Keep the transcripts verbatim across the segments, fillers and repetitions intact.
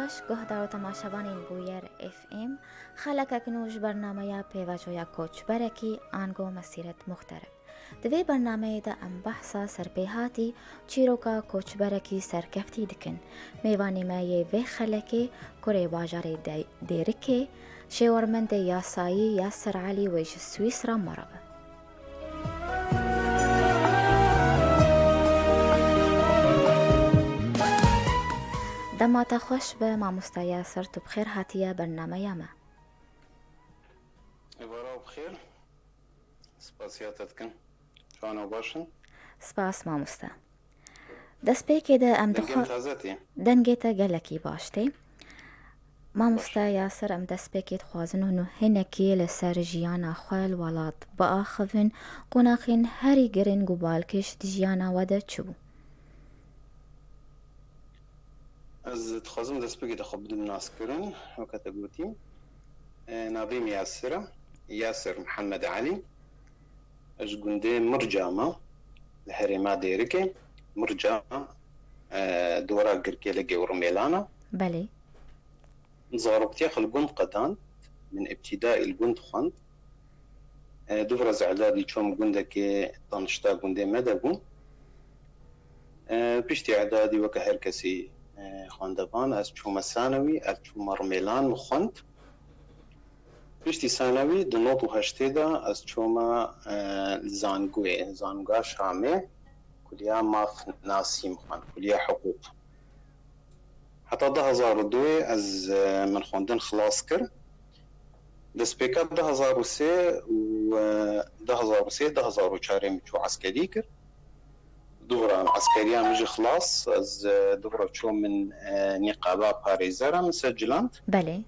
Guhdar û temaşevanên Bûyer F M, xelekek nû ji bernameya Pêvajoya Koçberekî ango Mesîret Muxterib. Di vê bernameyê de em behsa serpêhatî çîroka koçberekî serkeftî dikin. Mêvanê me yê vê xelekê kurê bajarê De-, Dêrikê, şêwermendê yasayî Yasir Elî wê ji Swîsra me re be. Dema te xweş be, mamosta Yasir, tu bi xêr hatiye bernameya me. Êvara û bi xêr. Spasiya te dikim. Çawan û baş in? Spas, mamoste. Destpêkê de em Dengê dixwe-, min taze tê. Dengê te gelekî baş tê. Mamoste Baş. Yasir, em destpêkê dixwazin hûn hinekî li ser jiyana xwe li welat biaxivin, qonaxên herî giring û balkêş di jiyana we de çi bû? Ez dixwazim destpêkê de xwe bidim naskirin, weke te gotî. E, navê min Yasir e. Yasir Mihemed Elî. Ez ji gundê Mirca me, li herêma Dêrikê. Mirca, e, dora Girkêligê û Rimêlan e. Belê. Zaroktiya xwe li gund qedand. Min îbtîdaî li gund xwend. E, dûv re ez îdadî çûm gundekê danişta gundê me de bû. E, piştî îdadî weke her kesî, e, xwendevan ez çûme sanewî, ez çûme Rimêlan min xwend. Piştî sanewî di nod û heştê de ez çûme, e, li zangûyê, Zangoya Şamê, kuliya mafnasî min xwend, kuliya hiqûq. Heta du hezar û duyê ez, e, min xwendin xilas kir. Destpêka du hezar û sê û, e, du hezar û sê, du hezar û çarê min çû eskerî kir. Dûv re eskeriya min jî xilas, ez, e, dûv re çûm min, e, nîqaba parêzer e, min seciland. Belê.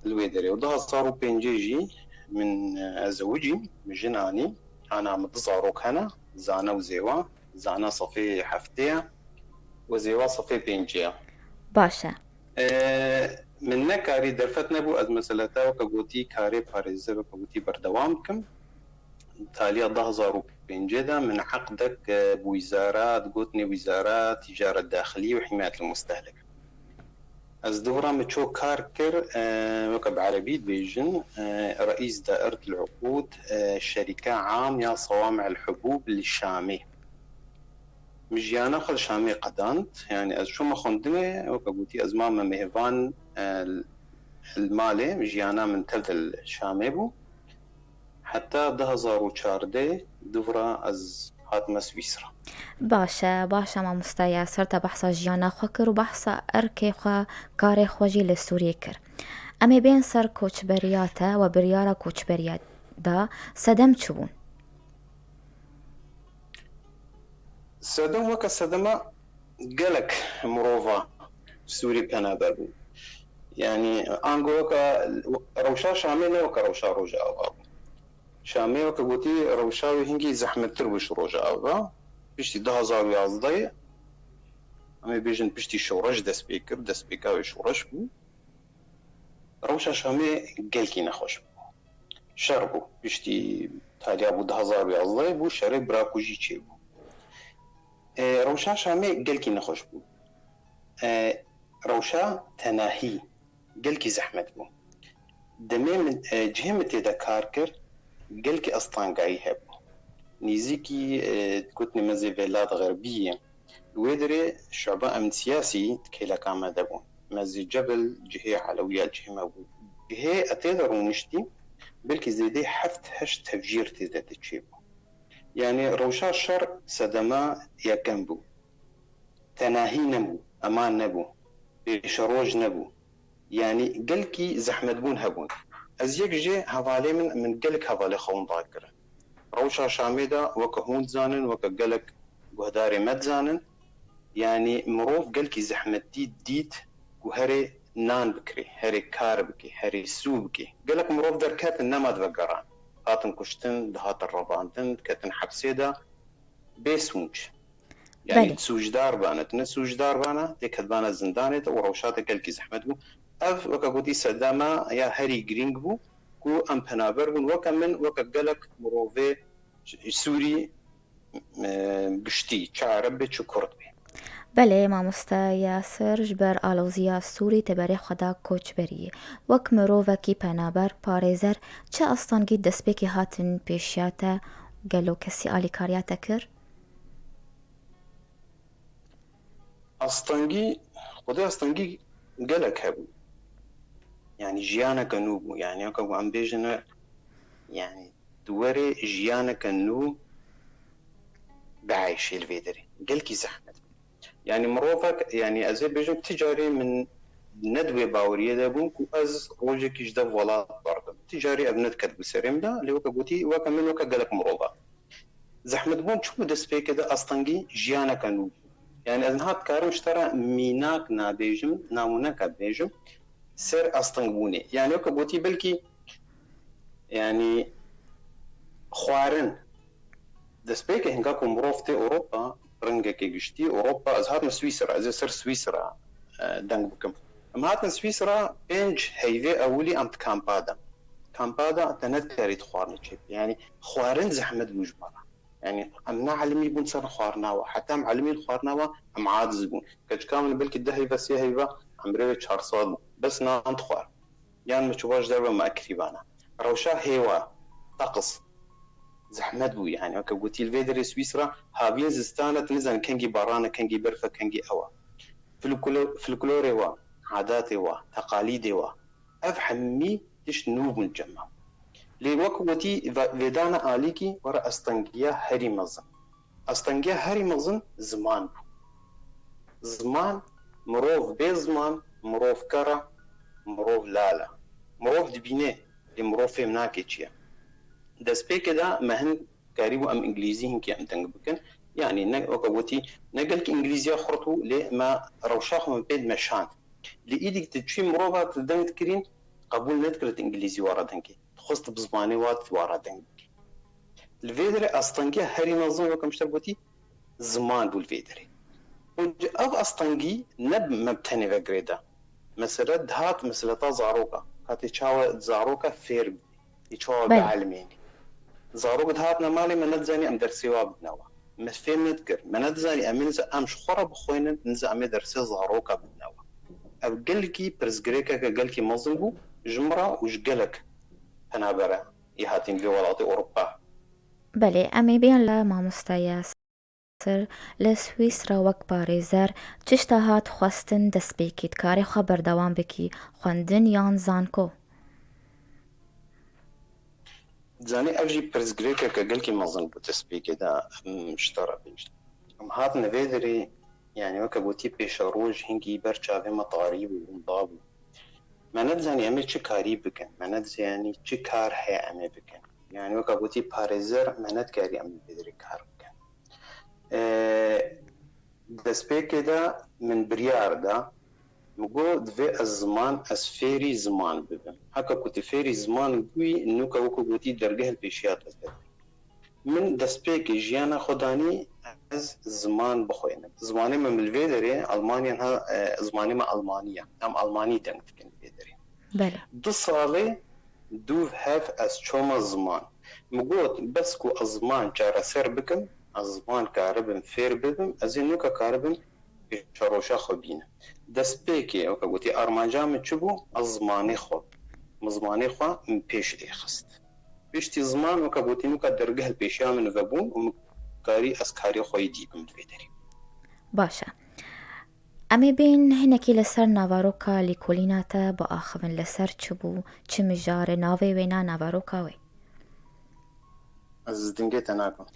Li wê derê. Û du hezar û pêncê jî min, e, ez zewicîm, min jin anî. Ana min du zarok hene, Zane û Zêwa. Zana sefê heftê ye û Zêwa sefê pêncê ye. Baş e. E, min nekarî, derfet nebû, ez mesela te weke gotî karê parêzer, weke gotî berdewam bikim. Taliya du hezar û pêncê de min eqdek, e, bi wîzara, digotinê Wîzara Ticaret Daxilî û Himayet Mustehlik. Ez dûv re min ço kar kir, e, weke bi erebî dibêjin, e, Reîs Daîret el-Uqûd, e, Şerîka Am ya Sawami el-Hubûb li Şamê. Min jiyana xwe li Şamê qedand, yanî ez çûme xwendinê, weke gotî ez mame mêvan, e, li malê, jiyana min tev de li Şamê bû. Heta du hezar û çardeh dûv re ez hatime Swîsra. Baş e, baş e, mamosta Yasir, te behsa jiyana xwe kir û behsa erkê xwe, karê xwe jî li Sûriyê kir. Em ê bên ser koçberiya te û biryara koçberiya da, sedem çi bûn? Sedem weke sedema gelek mirova Sûrî penaber bû. Yanî ango weke rewşa Şamê ne weke rewşa Rojava bû. Şamê weke gotî rewşa wê hingî zehmettir bû ji Rojava. Piştî du hezar û yazdeh, em ê bêjin piştî şoreş dest pê kir, destpêka wê şoreş bû. Rewşa Şamê gelkî nexweş bû. Şer bû. Piştî taliya bû du hezar û yazdeh bû, şerê birakujî çêbû. E, rewşa Şamê gelkî nexweş bû. E, rewşa tenahî gelkî zehmet bû. Demê min, e, cihê min tê de kar kir, gelkî estangayî hebû. Nîzîkî, e, gotinê me zê Velat Xerbî ye. Li wê derê şuba emn siyasî di kêleka me de bû. Me zê Cebel cihê Elewiya cihê me bû. Cihê ez tê de rûniştî, belkî zêdê heft heşt tevjîr tê de diçêbû. Yanî rewşa şer sedema yekem bû. Tenahî nebû, eman nebû, pêşeroj nebû. Yanî gelkî zehmetbûn hebûn. Ez yek ji hevalê min, min gelek hevalê xwe winda kirin. Rewşa Şamê de weke hûn dizanin, weke gelek guhdarê me dizanin, yanî mirov gelkî zehmetî dît ku herê nan bikirê, herê kar bikê, herê sû bikê. Gelek mirov derketin, nema divegeran. Hatin kuştin, dihatin revandin, diketin hepsê de bê sûc. Yanî Belê. Sûcdar bane, tu ne sûcdar bane, tê ketbane zindanê de û rewşa te gelkî zehmet bû. Ev, weke gotî, sedema ya herî girîng bû ku em penaber bûn. Weke min, weke gelek mirovê Sûrî, e, giştî, çi Ereb be, çi Kurd be. Belê, mamoste Yasir, ji ber aloziya Sûrî te berê xwe da koçberiyê. Wek mirovekî penaber, parêzer, çi astengî destpêkê hatin pêşiya te, gelo kesî alîkariya te kir? Astengî, xwedê astengî gelek hebû. Yani jiyaneke nû bû. Yani weke ku em bêjin, yani di werê jiyaneke nû bieyşê li vê derê. Gelkî zehmet bû. Yani mirovek, yani ez ê bêjim, ti carê min ne di wê baweriyê de bûm ku ez rojekî ji dev welat berdibim. Ti carê ev nediket bi serê min de, lê weke gotî, weke min, weke gelek mirova. Zehmetbûn çi bû destpêkê de astengî jiyaneke nû bû. Yani ez niha dikarim ji te re mînak nabêjim, namûneke bêjim, ser astengbûnê. Yani weke gotî belkî, yani xwarin. Destpêkê hinga ku mirov tê Ewropa, rengekê giştî Ewropa, ez hatim Swîsra, ez ê ser Swîsra, e, deng bikim. Em hatin Swîsra, pênc heyvê ewilî em di kampa de. Kampa de te nedikarî tu xwarinê çêbikî. Yani xwarin zehmet bû ji me re. Yani em ne elimî bûn ser xwarina we. Heta em elimî xwarina we, em aciz bûn. Keçika min belkî deh heyve, sê heyve, emrê wê çar sal bû. Bes nan dixwar. Yan min çûba ji derve me kirîbana. Rewşa hêwa, teqis. Zehmet bû yani. Weke gotî li vê derê Swîsra haviyên zistane, tu nizanî kengî baran e, kengî berf e, kengî ew e. Folklo-, folklorê we, adatê we, teqalîdê we. Ev hemî tişt nû bûn cem me. Lê wek gotî, ve-, vêdana alîkî were astengiya herî mezin. Astengiya herî mezin ziman bû. Ziman, mirov bê ziman, mirov ker e, mirov lal e. Mirov dibîne, lê mirov fêm nake çi ye. Destpêkê de me hin karîbû em îngilîzî hinkî em deng bikin. Yanî ne weke gotî, ne gelkî îngilîziya xurt bû, lê me rewşa xwe min pê dimeşand. Lê îdî tu çûyî mirova tu deng dikirîn, qebûl nedikir tu îngilîzî wara dengê. Dixwest tu bi zimanê wa tu wara deng bikî. Li vê derê astengiya herî mezin, weke min ji te gotî, ziman bû li vê derê. Û ev astengî ne me bi tenê ve girêda. Mesele dihat meseleta zaroka. Ka tê çawa zaroka fêr bibî, tê çawa Belê. bielmênî. Zarok dihatine malê me nedizanî em dersê wa bidine we. Me fêm nedikir. Me nedizanî em ê niza em ji xwe re bixwînin, niza em ê dersê zaroka bidine we. Ev gelkî pirsgirêkeke gelkî mezin bû ji min re û ji gelek penabere yê hatîn vê welatê Ewropa. Belê, em ê bêjin li mamoste Yasir, li Swîsra wek parêzer, çi ji te hat xwestin destpêkî, dikarî xwe berdewam bikî, xwendin yan zanko? Zanî, ev jî pirsgirêkeke gelkî mezin bû destpêkê de, em ji te re bêjin. Em hatine vê derê, yanî weke gotî pêşeroj hingî ber çavê me tarî bû, winda bû. Me nedizanî em ê çi karî bikin, me nedizanî çi kar heye em ê bikin. Yanî weke gotî parêzer me nedikarî em li vê derê kar bikin. Ee, destpêkê de min biryar da, min got, divê ez ziman, ez fêrî ziman bibim. Heke ku tu fêrî ziman bûyî, nûke weke gotî dergeh li pêşiya te tê. Min destpêkê jiyana xwe danî ez ziman bixwînim. Zimanê me min li vê derê, Almanya, ha, e, zimanê me Almanî ye. Em Almanî deng dikin li vê derê. Belê. Du salê dûv hev ez çoma ziman. Min got, bes ku ez ziman çareser bikim, ez ziman karibim fêr bibim, ez ê nûke karibim pêşeroja xwe bînim. Destpêkê, weke gotî, armanca min çi bû? Ez zimanê xwe, min zimanê xwe min pêş êxist. Piştî ziman, weke gotî, nûke dergeh li pêşiya min vebûn û min karî ez karê xwe yê dî bim li vê derê. Baş e. Em ê bên hinekî li ser navaroka lêkolîna te biaxivin, li ser çi bû, çi mijar e, navê wêna navaroka wê? Ez dingê te nakim.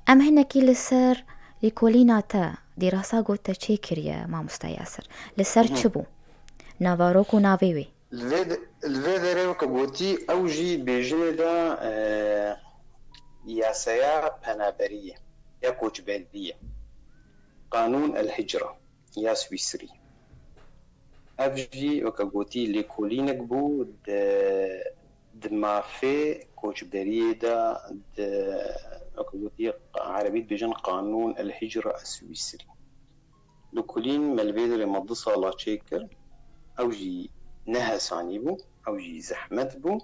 Em hinekî li ser lêkolîna te, dîrasa got te çê kiriye, mamoste Yasir. Li ser Mhm. çi bû? Navarok û navê wê? Li vê de-, li vê derê weke gotî, ew jî bêjinê de, e, yasaya penaberiyê, ya koçberiyê. Qanûn el-Hicra ya Swîsrî. Ev jî weke gotî lêkolînek bû di, di mafê koçberiyê de, di, weke gotî, erebî dibêjin Qanûn el-Hicra es-Swîsrî. Lêkolîn me li vê derê me du sala çêkir. Ew jî ne hesanî bû, ew jî zehmet bû.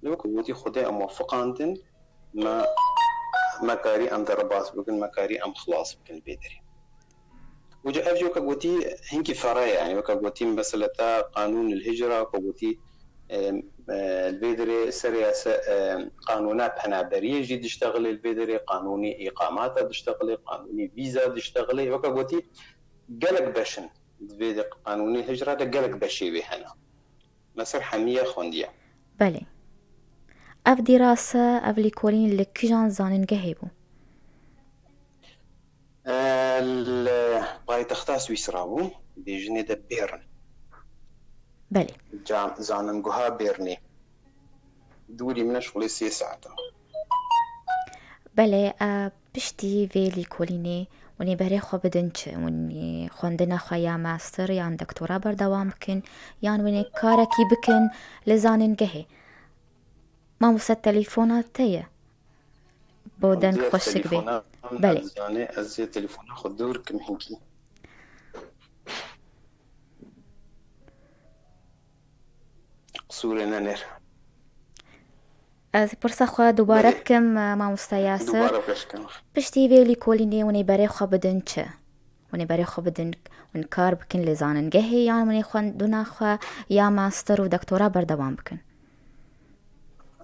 Lê weke gotî Xwedê em we fiqandin, me, me karî em derbas bikin, me karî em xilas bikin vê derê. Hoca, ev jî weke gotî hinkî fere ye, yani weke gotî meseleta qanûn il hicra, weke gotî, e, e, li vê derê serê se, e, qanûna penaberiyê jî diştexilê, li vê derê qanûnî îqamata diştexilê, qanûnî vîza diştexilê, weke gotî gelek beş in. Di vê de qanûnê hicra de gelek beşê wê hene. Me ser hemiye xwendiye. Belê. Ev dîrase, ev lîkolîn li kijan zanîngehê bû? E, li paytexta Swîsra bû, bêjinê de Bern. Belê. Can, zanîngeha Bernê. Dûrî min e şixulê sê saet e. Belê, e, piştî vê lîkolînê hûn ê berê xwe bidin çi? Hûn ê xwendina xwe ya master yan doktora berdewam bikin, yan hûn ê karekî bikin li zanîngehê? Mamoste, telefona te ye. Bo deng xweşik bê. Belê. Ez ê telefona xwe dûr kim hinkî. Qisûrê nenêr. Ez pirsa xwe dubare Belê. bikim, e, mamoste Yasir. Dubare bikim. Piştî vê lîkolînê hûn ê berê xwe bidin çi? Hûn ê berê xwe bidin, hûn kar bikin li zanîngehê, yan hûn ê xwendina xwe ya master û doktora berdewam bikin?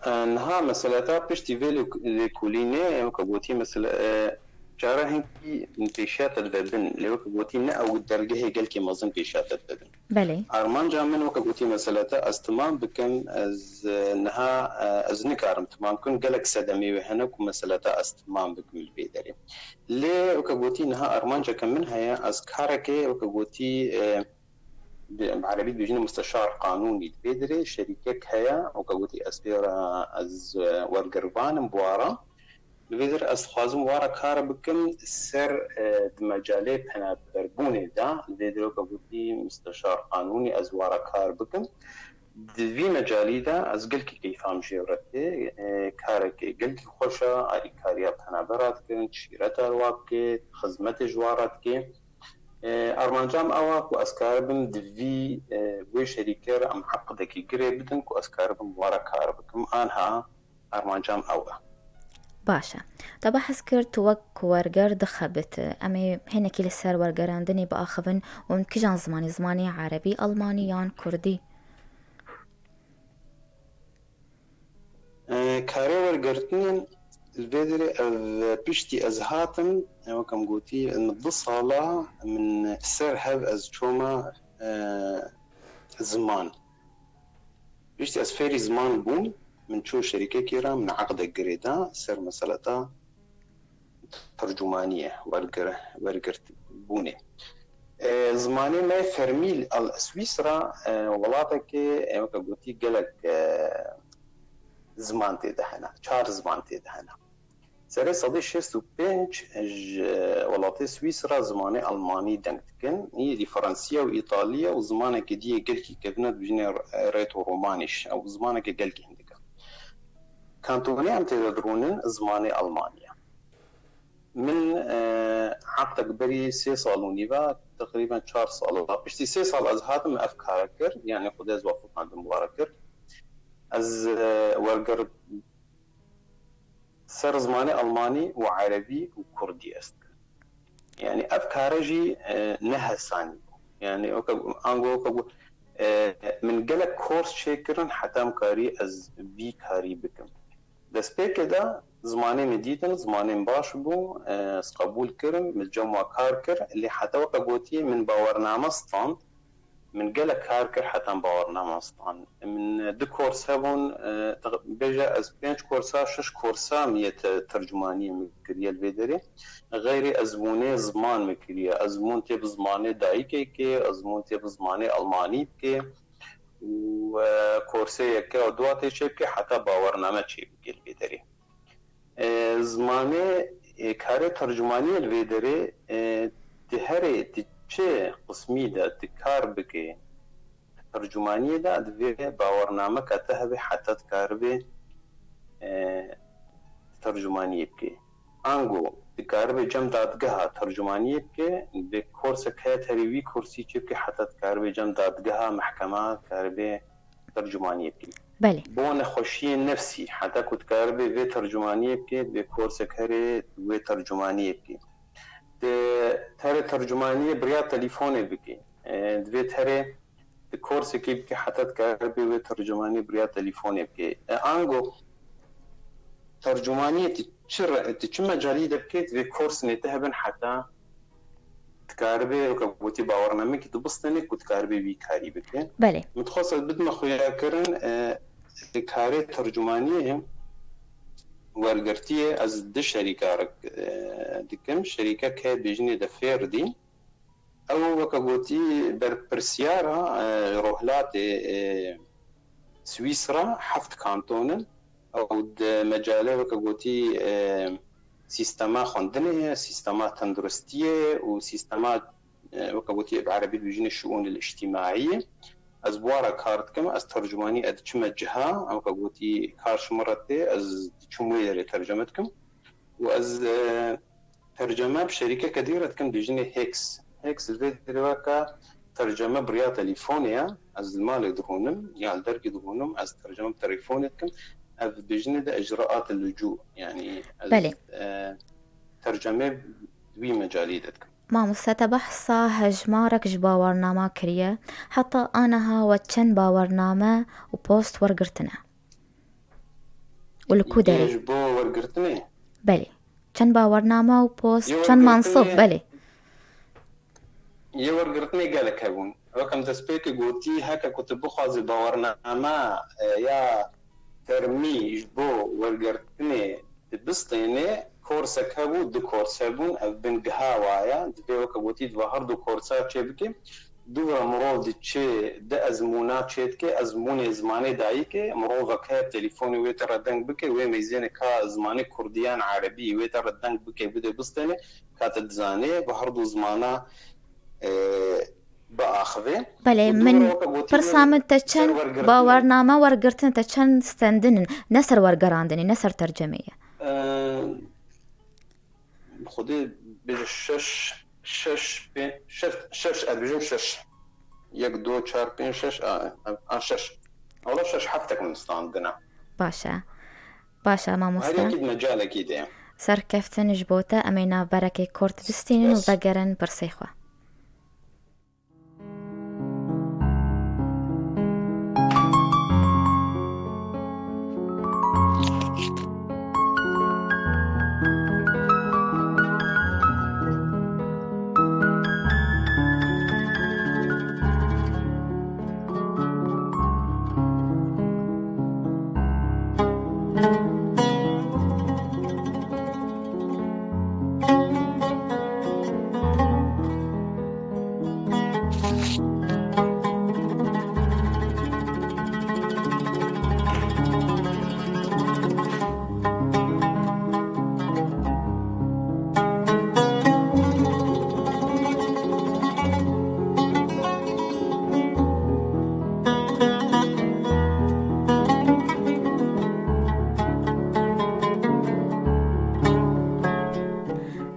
E, niha meseleta piştî vê lêk-, lêkolînê, weke gotî, mesele, e, cara hinkî pêşiya te dibe bin, lê weke gotî, ne ew dergehê gelkî mezin pêşiya te dibe bin. Belê. Armanca min, weke gotî, meseleta ez timam bikim, ez, e, niha, e, ez nikarim timam bikim, gelek sedemê wê hene ku meseleta ez timam bikim li vê derê. Lê weke gotî, niha armanceke min heye, ez karekê, weke gotî, e, bi, bi erebî dibêjin musteşar qanûnî, di vê derê şerîkek heye, weke gotî, ez pê re, ez, e, wergirvan im bi wara. Li vê derê ez dixwazim wara kar bikim ser, e, di mecalê penaberbûnê de, li vê derê weke gotî musteşar qanûnî ez wara kar bikim. Di vî mecalî de ez gelkî keyfam jê re tê, e, karekê gelkî xweş e, alîkariya penabera dikin, şîreta li wa bike, xizmetê ji wa re dike. E, armanca min ew e ku ez karibim di vî, e, wê şerîkê re em heqdekî girê bidin ku ez karibim wara kar bikim. Anha armanca min ew e. Baş e. Te behs kir tu wek werger dixebit. Em ê hinekî li ser wergerandinê biaxivin û hûn kijan zimanî, zimanê erebî, almanî yan kurdî? E, karê wergirtinê li vê derê ev piştî ez hatim, e, wek em gotî, min du sala min ser hev ez çoma, e, ziman. Piştî ez fêrî ziman bûm, min çû şerîkekê re, min eqdek girê da ser meseleta tercûmaniyê, wergir-, wergirtbûnê. E, zimanê me fermî li Swîsra, e, welatekê, e, weke gotî gelek, e, ziman tê de hene, çar ziman tê de hene. Serê sedî şêst û pênc ji welatê Swîsra zimanê Almanî deng dikin, yê dî Fransiya û Îtaliya û zimanekê dî yê gelkî kevine dibêjinê Rêto-Romanîş, ew zimanekê gelkî hindik e. Kantonê em tê de dirûnin zimanê Almanî ye. Min, e, heqtek berî sê sal û nîve, teqrîben çar sal, piştî sê sal ez hatim ev kare kir, yani Xwedê ez wefqandim wara kir. Ez, e, werger ser zimanê Almanî û Erebî û Kurdî ez dikim. Yani ev kare jî, e, ne hesanî bû. Yani weke, ango weke, e, min gelek kors çêkirin heta em karî ez vî karî bikim. Destpêkê de zimanê min dîtin, zimanê min baş bû, e, ez qebûl kirim, min cem wa kar kir, lê heta weke gotiye min bawername stand, min gelek kar kir heta em bawername stand. Min du kors hebûn, e, teq-, bêje ez pênc korsa, şeş korsa min yê te-, tercûmaniyê min kiriye li vê derê. Xeyrê ezmûnê ziman min kiriye. Ezmûn tê bi zimanê dayikê bike, ezmûn tê bi zimanê Almanî bike. Û, e, korsê yeke û dua tê çêbike heta bawername çêbike li vê derê. E, zimanê, e, karê tercûmaniyê li vê derê, e, di herê di çi qismî de di kar bike tercûmaniyê de, divê bawernameka te hebe heta dikaribê, e, tercûmaniyê bike. Ango dikaribê cem dadgeha tercûmaniyê bike, divê korsek heye terê wî korsî çêbike heta dikaribê cem dadgeha mehkema dikaribê tercûmaniyê bike. Belê. Bo nexweşiyê nefsî, heta ku dikaribê vê tercûmaniyê bike, divê korsek herê wê tercûmaniyê bike. di terê tercumaniyê bi riya telîfonê bikî. E, divê terê di korsekê bikî heta dikaribê wê tercumaniyê bi riya telîfonê bikî. E, ango tercumaniyê tu çi re-, tu çi mecalî de bikê, divê korsinê te hebin heta dikaribê weke gotî bawernamekî dibistênê ku dikaribê wî karî bike. Belê. Min dixwest ez bidime xuyakirin, e, karê tercumaniyê wergirtiyê ez di şerîka re, e, dikim. Şerîkek heye bêjinê de Fêrdî. Ew weke gotî berpirsiyara, e, rohlatê, e, Swîsra heft kanton in. Ew di mecalê weke gotî, e, sîstema xwendinê ye, sîstema tenduristiyê û sîstema, e, weke gotî bi erebî dibêjinê şiûn îctîmaîyê. Ez bi wan re kar dikim, ez tercumanî, ez diçime ciha, em weke gotî kar ji min re tê, ez diçim wê derê terceme dikim. Û ez, e, terceme bi şerîkeke dî re dikim, dibêjinê Hex. Hex li vê derê weke terceme bi riya telîfonê ye. Ez li malê dirûnim, ya li dergî dirûnim, ez terceme bi telîfonê dikim. Ev dibêjinê de icraat lucû, yanî ez, Belê. e, tercemê wî mecalî de dikim. Mamoste, te behsa hejmarek ji bawernama kiriye. Heta aniha we çend bawername û post wergirtine? Û li ku derê? Ji bo wergirtinê? Belê. Çend bawername û post, Yê çend mansob, wergirtinê, belê. Yê wergirtinê gelek hebûn. Wek em destpêkê gotî, heke ku tu bixwazî bawername, e, ya termî ji bo wergirtinê dibistênê, korsek hebû, du kors hebûn, ev bingeha wa ye. Divê weke gotî, di va her du korsa çêbikê. Dû re mirov diçê, di ezmûna çêdike, ezmûnê zimanê dayikê, mirovek heye telîfonê wê te re deng bike, wê meyzêne ka zimanê kurdî yan erebî wê te re deng bike, bide bistêne, ka te dizanê bi her du zimana, e, biaxivê. Belê, Û dû min re weke gotî pirsa min te ser çend wergirtinê. bawername wergirtin, te çend stendin in, ne ser wergerandinê, ne ser tercemeyê. E, Bi Xwedê bêje şeş, şeş, pê-, şeş, şeş, ez dibêjim şeş. Yek, do, çar, pênc, şeş, a, a, şeş. Wala şeş, heftek min standine. Baş e. Baş e, Her mamoste. yekî di mecalekî de ye. Serkeftin ji bo te, em ê navberekê kort bistînin û Yes. vegerin pirsê xwe.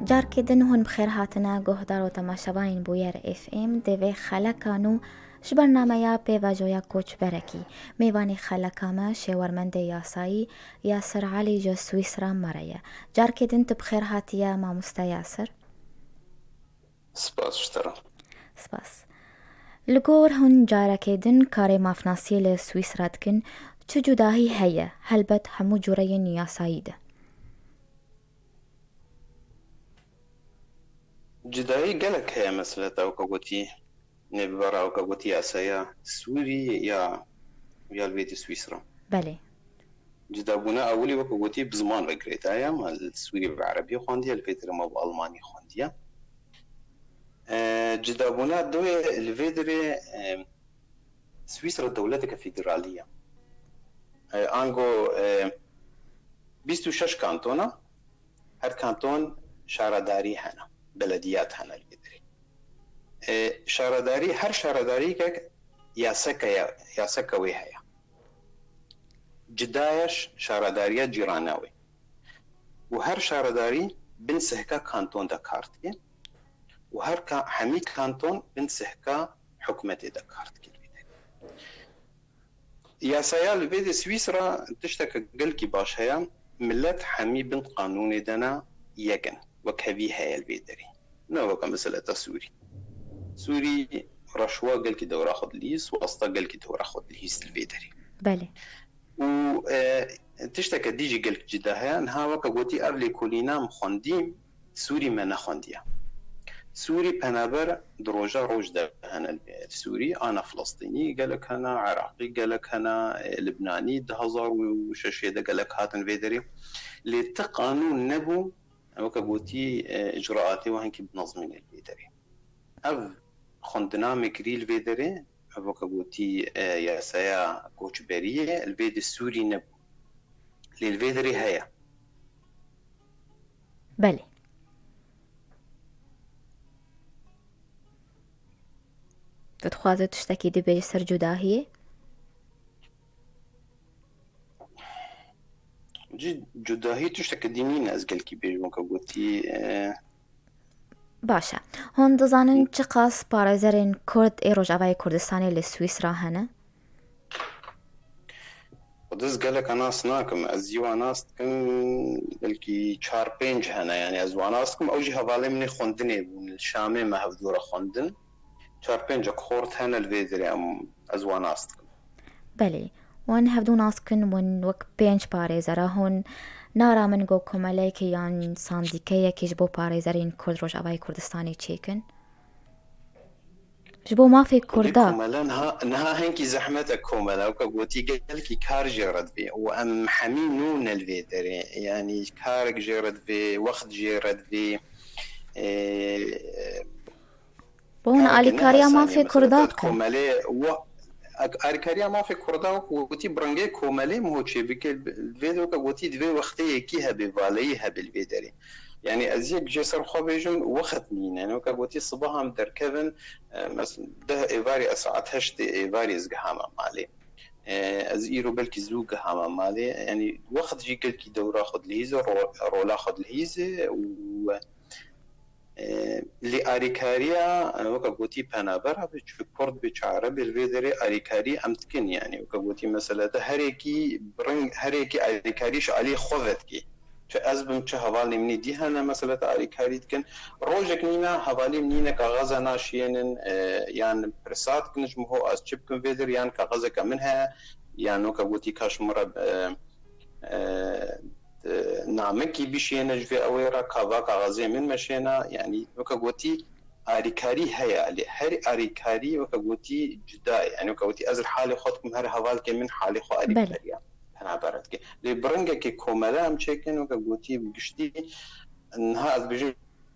Carkê din hûn bi xêr hatine guhdar û temaşevanên Bûyer F M. Di vê xeleka nû ji bernameya Pêvajoya Koçberekî, mêvanê xeleka me şêwermendê yasayî Yasir Elî ji Swîsra me re ye. Carkê din tu bi xêr hatiye, mamoste Yasir. Spas ji te re. Spas. Li gor hûn carekê din karê mafnasiyê li Swîsra dikin, çi cudahî heye, helbet hemû cûreyên yasayî de? Cudahî gelek heye, mesela te weke gotî, nê bi vera weke gotî yasaya Swîrî ya, ya li vê di Swîsra. Belê. Cudabûna ewilî weke gotî bi ziman ve girêdaye, ma li Swîrî bi erebî xwendiye, li vê derê ma bi almanî xwendiye. E, cudabûna duyê li vê derê, e, Swîsra dewleteke federalî ye. E, ango, e, bîst û şeş kantona, her kanton şaredarî hene, belediyat hene li vê derê. E, şaredarî, her şaredarîkek yaseke ye, yaseke wê heye. Cida ye ji şaredariya cîrana wê. Û her şaredarî bin sihka kanton de kar dike. Û her ka-, hemî kanton bin sihka hikûmetê de kar dike li vê derê. Yasaya li vê de Swîsra tişteke gelkî baş heye, milet hemî bin qanûnê de ne yek in, wek hevî heye li vê derê. Ne weke meseleta Sûrî. Sûrî reşwa gelkî dewra xwe dilîst, wasta gelkî dewra xwe dilîst li vê derê. Belê. Û e, tişteke dî jî gelk cida heye. Niha weke gotî ev lêkolîna min xwendî, Sûrî me nexwendiye. Sûrî penaber di roja roj de hene li Sûrî, ana Filistînî gelek hene, Iraqî gelek hene, e, Libnanî di hezar û şeşê de gelek hatin vê derê. Lê ti qanûn nebû, weke gotî, e, icraatê wan hinkî binezmîne li vê derê. Ev xwendina me kirî li vê derê, ev weke gotî, e, yasaya koçberiyê li vê di Sûrî nebû. Lê li vê derê heye. Belê. Tu dixwaze tiştekî dibêje ser cudahiyê? Cî cudahî tişteke dî nîne, ez gelkî bêjim, weke gotî, e, Baş e. Hûn dizanin çiqas parêzerên Kurd ê Rojavayê Kurdistanê li Swîsra hene? Xwedê ez geleka nas nakim. Ez jî wan nas dikim, belkî çar pênc hene, yanî ez wan nas dikim. Ew jî hevalên min ê xwendinê bûn. Li Şamê me hevdû re xwendin. Çar pêncek xort hene li vê derê, em, ez wan nas dikim. Belê. Wan hevdû nas dikin, wan wek pênc parêzera hûn naramin ku komeleyekê yan sandîkeyekê ji bo parêzerên Kurd Rojavayê Kurdistanê çêkin? Ji bo mafê Kurda. Komele niha, niha hinkî zehmet e komele. Weke gotî gelkî kar jê re divê û em hemî nû ne li vê derê. Yanî karek jê re divê, wext jê re divê. Ê, Bo hûn alîkariya mafê Kurda bikin. Komelê alîkariya mafê Kurda wek gotî bi rengê komelê miho çê bike. Divê de weke gotî divê wextê yekî hebe, valeyî hebe li vê derê. Yanî ez yek jê ser xwe bêjim, wext nîne. Weke gotî sibaha em derkevin, e, mes-, deh êvarî, ez saet heştê êvarî ez gihama malê. E, ez îro belkî zû gihama malê. Yanî wext jî gelkî dewra xwe dilihîze, ro-, rola xwe dilihîze û, e, lê alîkariya, e, weke gotî penabera be, çi Kurd be, çi Ereb be, li vê derê alîkarî em dikin. Yanî weke gotî meselete herekî bi reng, herekî alîkarî ji alî xwe vedikê. Çi ez bim, çi hevalên min ê dî hene meseleta alîkarî dikin. Rojek nîne hevalên min nîne kaxeza naşiyênin, e, yan pirsa dikin ji min ho ez çi bikim vê derê, yan kaxezeke min heye, yan weke gotî ka ji min re, e, e, e, namekî bişiyêne ji vê ewê re, ka va kaxezê min meşêna, yanî weke gotî alîkarî heye, lê her alîkarî weke gotî cuda ye. Yanî weke gotî ez li halê xwe dikim, her hevalkê min halê xwe alîkariya penaber dike. Lê bi rengekê komele em çêkin, weke gotî bi giştî niha ez dibêjim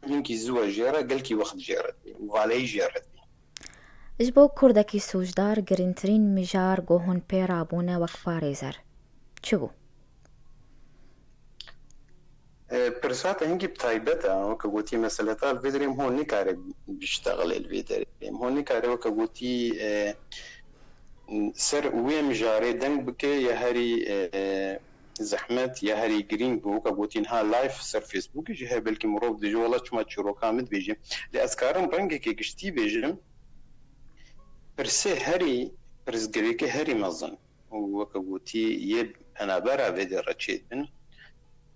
hinkî zû e jê re, gelkî wext jê re divê û valeyî jê re divê. Ji bo Kurdekî sûcdar girîngtirîn mijar ku hûn pê rabûne wek parêzer çi bû? E, pirsa te hingî bi taybet e, weke gotî meseleta li vê derê em hûn nikare biştexile li vê derê. Em hûn nikare weke gotî, e, ser wê mijarê deng bike ya herî, e, zehmet ya herî girîng bû. Weke gotî niha live ser Facebookê jî heye, belkî mirov dibêje, wela çima çîroka min dibêje. Lê ez karim rengekê giştî bêjim, pirsê herî, pirsgirêkê herî mezin û weke gotî yê penabera vê derê re çêdibin.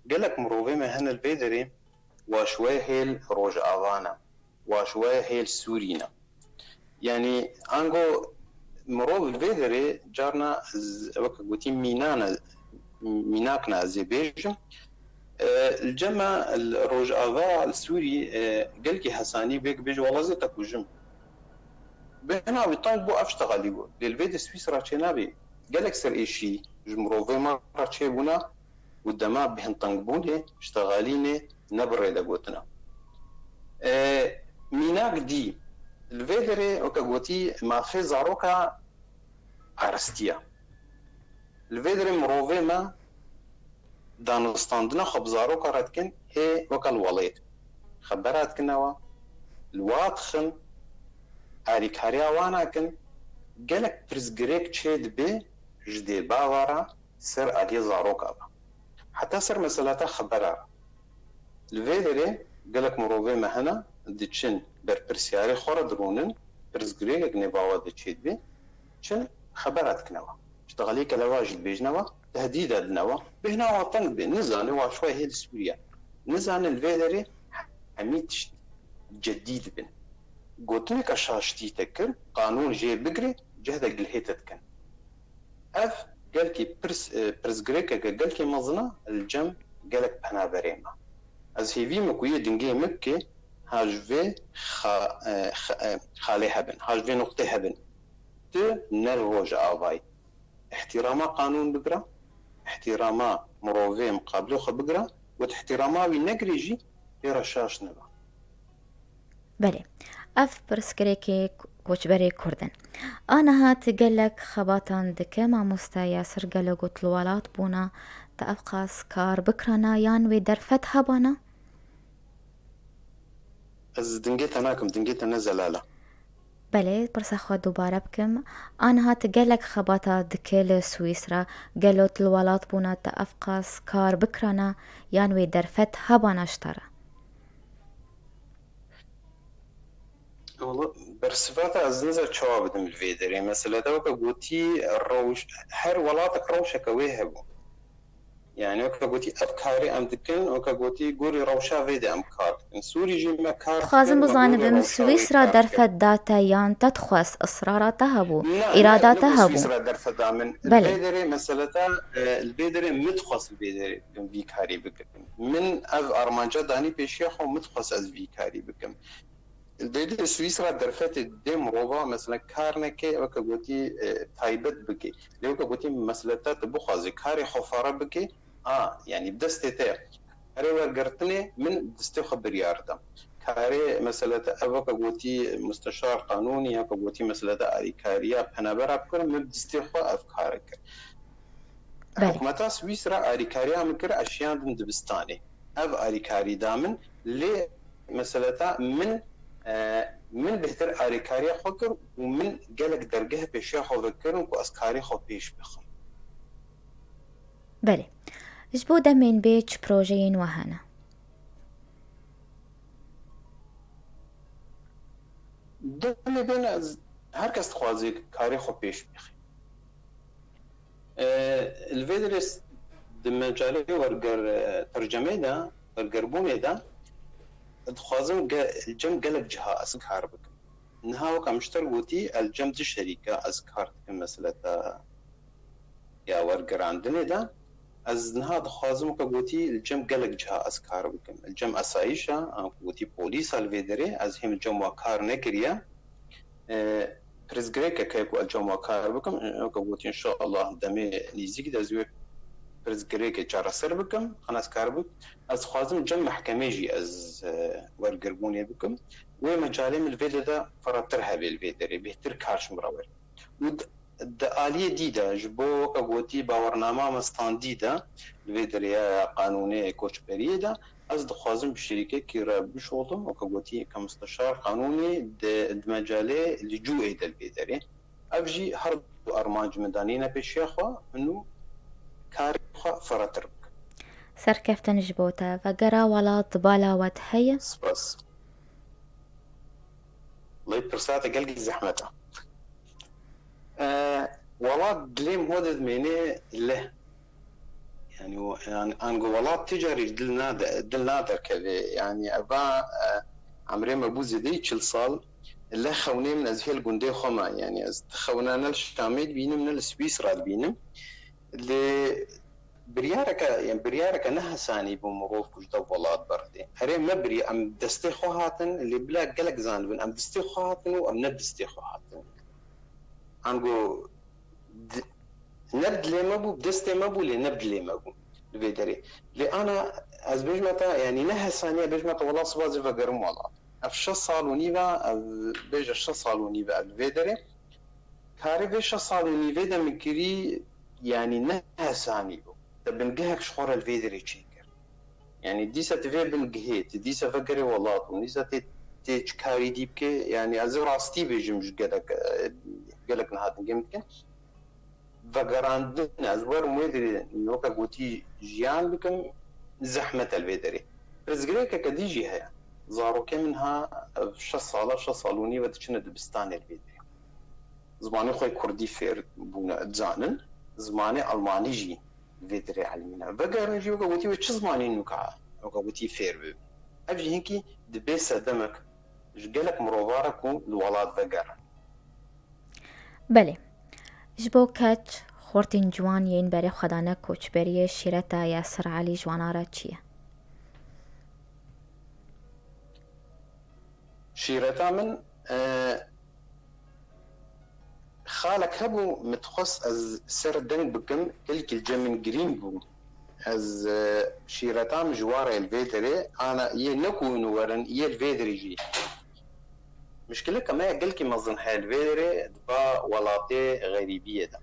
Gelek mirovê me hene li vê derê, wa ji we hêl Rojava ne, wa ji we hêl Sûrî ne. Yanî ango mirov li vê derê carna z-, weke gotî mîna ne, mînak ne ez ê bêjim. E, li cem me li Rojava, li Sûrî, e, gelkî hesanî bêk bêje, wela zê te kujim. Bêhna wî teng bû, ev ştexelî bû. Lê li vê de Swîsra çênabê. Gelek ser êşî ji mirovê me re çêbûna û dema bêhntengbûnê, ştexelînê ne bi rê de gotina. E, mînak dî, li vê derê weke gotî mafê zaroka arastiya. Li vê derê mirovê me danûstandina xwe bi zaroka re dikin, hê weke li welêt xebera dikinewa, li wa dixin, alîkariya wan nakin, gelek pirsgirêk çê dibe ji dê bava re ser aliyê zaroka ve. Heta ser meseleta xebera re. Li vê derê gelek mirovê me hene, diçin berpirsiyarê xwe re dirûnin, pirsgirêkek nêva we de çêdibe, çin xebera dikinewa. Ştexelî kelewa jî dibêjnewa, tehdîda dinewa, bêhna wa teng dibe, nizane wa şiwa hê li Sûriye. Nizane li vê derê hemî tişt cedî dibin. Gotineke şaş tî te kir, qanûn jê bigirê, cehde gilhê te dikin. Ev gelkî pirs, e, pirsgirêkeke gelkî mezin e li cem gelek penaberê me. Ez hêvî me ku yê dingê min bike, ha ji vê xa-, e, xa-, e, xalê hebin, ha ji vê nuqtê hebin. Tu ne li rojavayî. Îhtîrama qanûn bigire, îhtîrama mirovê miqabilê xwe bigire, û tu îhtîrama wî negirî jî, pê re şaş nebe. Belê, ev pirsgirêkê koçberê Kurd in. Aniha tu gelek xebatan dike, mamoste Yasir, gelo ku tu li welat bûna, te ev qas kar bikirana yan wê derfet hebana? Ez dingê te nakim, dingê te ne zelal e. Belê, pirsa xwe dubare bikim. Aniha tu gelek xebata dike li Swîsra, gelo tu li welat bûna te ev qas kar bikirana yan wê derfet hebana ji te re? Wala, bersiva te ez niza çawa bidim li vê derê. Mesela te weke gotî rewş, her welatek rewşeke wê hebû. Yani weke gotî ev karê em dikin, weke gotî gorî rewşa vê de em kar dikin. Sûrî jî me kar Dixwazim dikin, me gorî bizanidim, rewşa wê Swîsra kar dikin. Derfet da te yan te dixwest, israra te hebû, Na, îrada ne, te ne hebû. Swîsra derfet da min. Belê. Li vê derê mesela te, e, li vê derê min dixwest li vê derê vî karî bikim. Min ev armanca danî pêşiya xwe, min dixwest ez vî karî bikim. Li vê derê Swîsra derfetê dê mirova mesela kar neke, weke gotî, e, taybet bike. Lê weke gotî mesela te tu bixwazî karê xwe fare bike, a, yani bi destê te ye. Karê wergirtinê min destê xwe biryar da. Karê mesela te ev weke gotî musteşar qanûnî ya weke gotî mesela te alîkariya penabera bikirim, min bi destê xwe ev kar kir. Belê. Hikûmeta Swîsra alîkariya min kir, ez şiyandim dibistanê. Ev alîkarî da min, lê mesela te min, e, min bêhtir alîkariya xwe kir û min gelek dergeh pêşiya xwe vekirin ku ez karê xwe pêş bixim. Belê. Ji bo demên bê çi projeyên we hene? Demê bên ez, her kes dixwaze karê xwe pêş bixî. E, li vê derê s-, di mecalê werger, e, tercemê de, wergerbûnê de, dixwazim ge-, li cem gelek ciha ez kar bikim. Niha wek em ji te re gotî, ez li cem du şerîka ez kar dikim, mesela te ya wergerandinê de. Ez niha dixwazim, weke gotî, li cem gelek ciha ez kar bikim. Li cem esayîşa, an ku gotî polîsa li vê derê, ez hêm li cem wa kar nekiriye. E, pirsgirêkek heye ku ez li cem wa kar bikim. Weke gotî, înşallah demê nîzîk de ez wê pirsgirêkê çareser bikim, xenaskar bik. Ez dixwazim cem mehkemê jî ez, e, wergirbûnê bikim. Wê mecalê min li vê de, de firehtir hebe li vê derê, bêhtir kar ji min re were. Û di, di aliyê dî de, ji bo weke gotî bawernama me standî de, li vê derê ya qanûnê koçberiyê de, ez dixwazim bi şerîkekî re bişolim, weke gotî ke musteşar qanûnê di, di mecalê licûê de li vê derê. Ev jî her du armanc min danîne pêşiya xwe, min û karê xwe firehtir bikim. Serkeftin ji bo te. Vegera welat di bala we de heye? Spas. Lê pirsa te gelkî zehmet e. E, welat dilê min hode dimêne leh. Yani, o, yani, ango welat ti carî dil nade-, dil naderkeve. Yani, eva, e, emrê me bû zêdeyî çil sal. Leh xewnê min ez hêl gundê xwe me. Yani, ez dixewina ne li Şamê dibînim, ne li Swîsra dibînim. Lê biryareke, yani biryareke nehesanî bû mirov ku ji dev welat berdê. Erê me biriya, em destê xwe hatin, lê bila gelek zanibin, em destê xwe hatin û em ne destê xwe hatin. Ango di-, ne bi dilê me bû, bi destê me bû, lê ne bi dilê me bû li vê derê. Lê ana ez bêjme te, yani nehesaniye bêjme te, wela siba zî vegerim welat. Ev şeş sal û nîv e, ev bêje şeş sal û nîv e li vê derê. Karê vê şeş sal û nîvê de min kirî, yanî ne hesanî bû. Te bingehek ji xwe re li vê derê çêkir. Yanî dîsa tu vê bingehê, tu dîsa vegerê welat û dîsa tê, tê çi karî dî bike, yanî ez ê rastî bêjim ji gelek, e, gelek niha dingê min dikin. Vegerandin, ez werim wê derê, weke gotî jiyan bikim, zehmet e li vê derê. Pirsgirêkeke dî jî heye. Zarokê min ha, ev şeş sala, şeş sal û nîv e diçine dibistanê li vê derê. Zimanê xwe kurdî fêr bûne, dizanin, zimanê almanî jî vê derê elimîne. Vegerin jî weke gotî wê çi zimanê nûka, weke gotî fêr bibin. Ev jî hinkî dibê sedemek ji gelek mirovan re ku li welat vegerin. Belê. Ji bo keç, xortên ciwan yên berê xwe dane koçberiyê, şîreta Yasir Elî ji wana re çi ye? Şîreta min, e, xalek hebû, min dixwest ez ser deng bikim, gelkî li cem min girîng bû. Ez, e, şîreta min ji wan re li vê derê, ana yê ne ku hûn werin, yê li vê derê jî. Mişkileke me ya gelkî mezin heye li vê derê, di va welatê xerîbiyê de.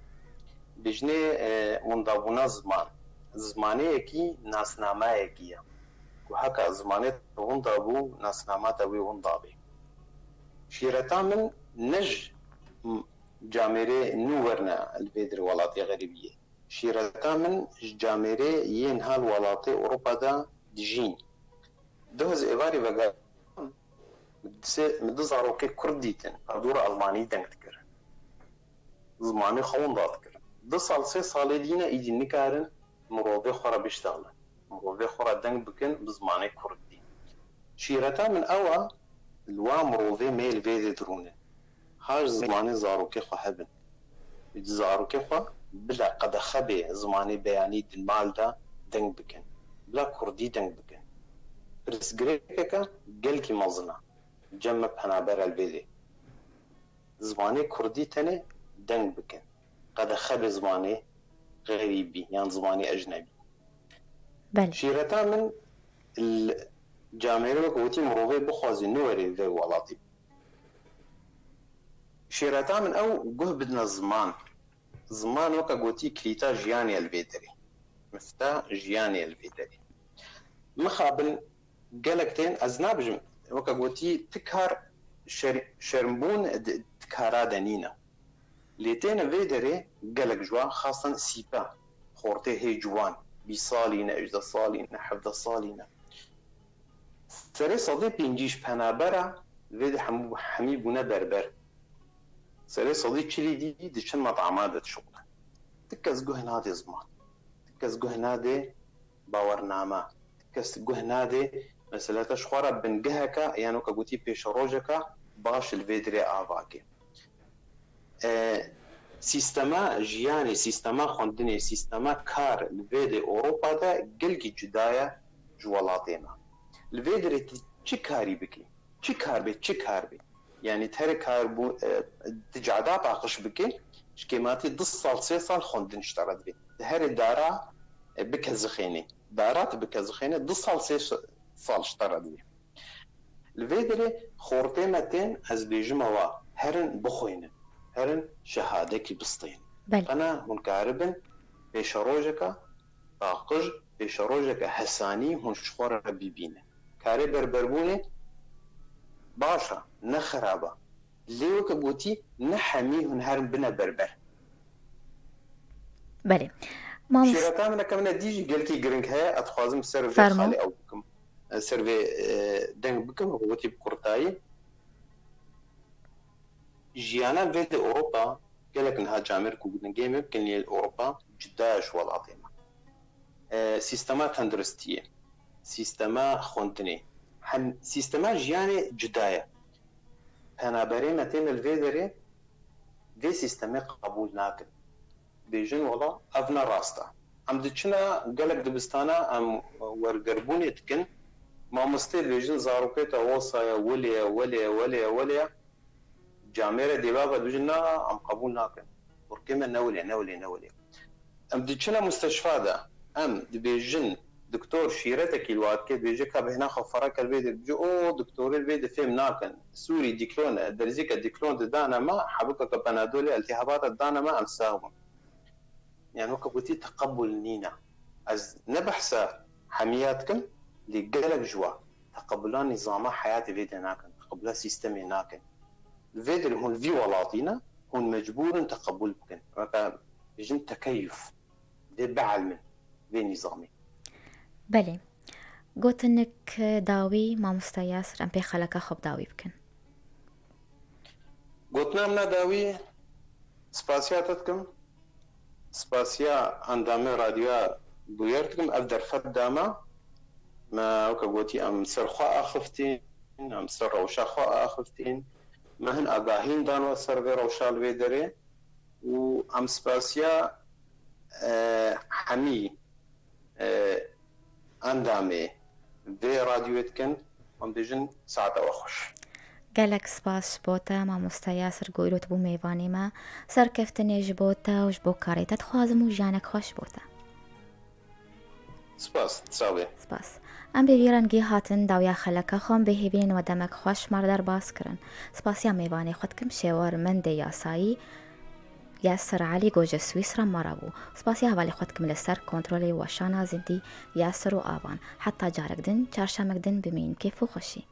Dijnê, e, windabûna ziman. Zimaneyekî nasnameyekî ye. Ku heka zimanê te winda bû, nasnama te wê winda bê. Şîreta min ne ji m-, camêrê nû werine li vê derê welatê xerîbiyê. Şîreta min ji camêrê yên hal welatê Ewropa de dijîn. Duh ez êvarî vegerim, min du zarokê kurd dîtin, bi dora almanî deng dikirin. Zimanê xwe winda dikirin. Du sal, sê salê dî ne, îdî nikarin mirovê xwe re biştexilin. Mirovê xwe re deng bikin bi zimanê kurdî. Şîreta min ew e, li wa mirovê me li vê dê dirûnin. Ha ji zimanê zarokê xwe hebin. Ji zarokê xwe bila qedexe bê zimanê beyanî di mal de deng bikin. Bila kurdî deng bikin. Pirsgirêkeke gelkî mezin e. Cem me penaber e li vê dê. Zimanê kurdî tenê deng bikin. Qedexe bê zimanê xerîbî yan zimanê ecnebî. Belê. Şîreta min li camêrê wek gotî mirovê bixwazî niwerê vê welatî. Şîreta min ew guh bidine ziman. Ziman weke gotî kilîta jiyanê ye li vê derê. Mifta jiyanê ye li vê derê. Mixabin gelek tên ez nabijim, weke gotî ti kar şer-, şermbûn di, di kara de nîne. Lê têne vê derê gelek ji wan xasan sîpe, xortê hê ciwan, bîst salî ne, hejdeh salî ne, hevdeh salî ne. Serê sedê pêncî ji penabera vê de hemû, hemî bûne berber. Serê sedê çilî dî diçin metama de dişuxulin. Ti kes guh nadê ziman. Ti kes guh nadê bawername. Ti kes guh nadê mesela te ji xwe re bingeheke, yan weke gotî pêşerojeke baş li vê dirê avakê. E, sîstema jiyanê, sîstema xwendinê, sîstema kar li vê dê Ewropa de gelkî cuda ye ji welatê me. Li vê dirê tu çi karî bikî? Çi kar bê, çi kar bê? Yanî terê kar bû, e, tu cada paqij bikî, ji kêmatî du sal, sê sal xwendin ji te re dibê. Di herê dara, e, bikezixênê. Dara tu bikezixêne, du sal, sê sal ji te re dibê. Li vê derê xortê me tên, ez bêjime wa, herin bixwînin, herin şehadekî bistênin. Belê. Qena hûn karibin pêşerojeke paqij, pêşerojeke hesanî hûn ji xwe re bibînin. Karê berberbûnê baş e, ne xerab e. Lê weke gotî, ne hemî hûn herin bine berber. Belê. Mamoste. Şîreta min eke min e dî jî gelkî giring heye, ez dixwazim ser vê Fermo. Xalê ew bikim. Ser vê, e, deng bikim, wekî bi kurtayî. Jiyana vê di Ewropa, gelek niha camêr ku gingê me bikin, lê Ewropa cuda ye ji welatê me. E, sîstema tenduristiyê, sîstema xwendinê, hem sîstema jiyanê cuda ye. Penaberê me tên li vê derê vê sîstemê qebûl nakin. Bêjin wela ev ne rast e. Em diçine gelek dibistana, em wergerbûnê dikin. Mamostê dibêjin zarokê te wisa ye, welê ye, welê ye, welê ye, welê ye. Camêre dêva ve dibêjin na, em qebûl nakin. Kurkê me ne welê, ne welê, ne welê. Em diçine musteşfa de, em dibêjin doktor şîretekî li wadikê dibêje ka bêhna xwe fereke li vê dê dibêje, o doktorê li vê dê fêm nakin. Sûrî dîklon e, derzîke dîklon didane me, hebûkeke panadolê, eltîhabata didane me, em sax bûn. Yani weke gotî teqebul nîne. Ez ne behsa hemiya dikim, lê gelek ji we teqebula nîzama heyatê vê de nakin, teqebula sîstemê nakin. Li vê derê hûn vî welatî ne, hûn mecbûr in teqebul bikin. Weke bêjin tekeyuf, vê bielmin, vê nîzamê. Belê. Gotinik dawî, mamoste Yasir, em pê xeleka xwe bi dawî bikin. Gotina min a dawî, spasiya te dikim. Spasiya endamê radyoya Bûyer dikim. Ev derfet da me. Me weke gotî em ser xwe axiftin. em ser rewşa xwe axiftin. Me hin agahîn dan we ser vê rewşa li vê derê û em spasiya, e, hemî, e, endamê vê radyoyê dikin. Em dibêjin saeta we xweş. Gelek spas ji bo te, mamoste Yasir Goyro, tu bû mêvanê me. Serkeftinê ji bo te û ji bo karê te dixwazim û jiyanek xweş bo te. Spas, sağ ol. Spas. Em bi vî rengî hatin dawiya xeleka xwe, em bêhêvî ne we demek xweş me re derbas kirin. Spasiya mêvanê xwe dikim şêwermendê yasayî Yasir Elî ku ji Swîsra me re bû. Spasiya hevalê xwe dikim li ser kontrolê weşana zindî Yasir û Avan. Heta carek din, çarşemek din bimînin kêf û xweşî.